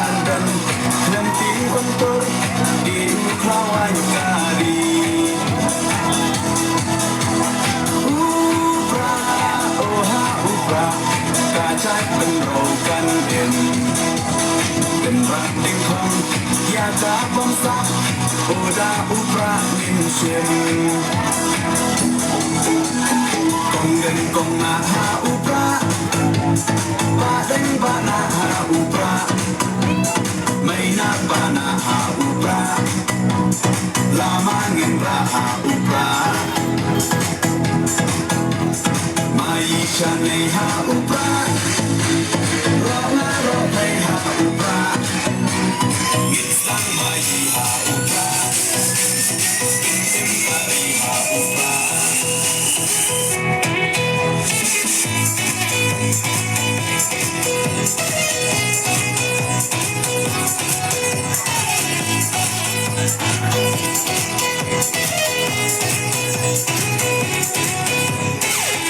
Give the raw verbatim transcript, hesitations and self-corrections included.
An dang nang ti bang tor di u khlawai kari. U Prah, o ha u Prah, ka jait pynroi kan im. Pynrah ding khong ïa ka bamsap, u da u Prah ngin shim. Kong deng kong na ha u Prah, ba deng ba na ha u Prah. Mai na ba na ha u Prah, la ma ngin rah ha u Prah. Mai sha nei ha u Prah,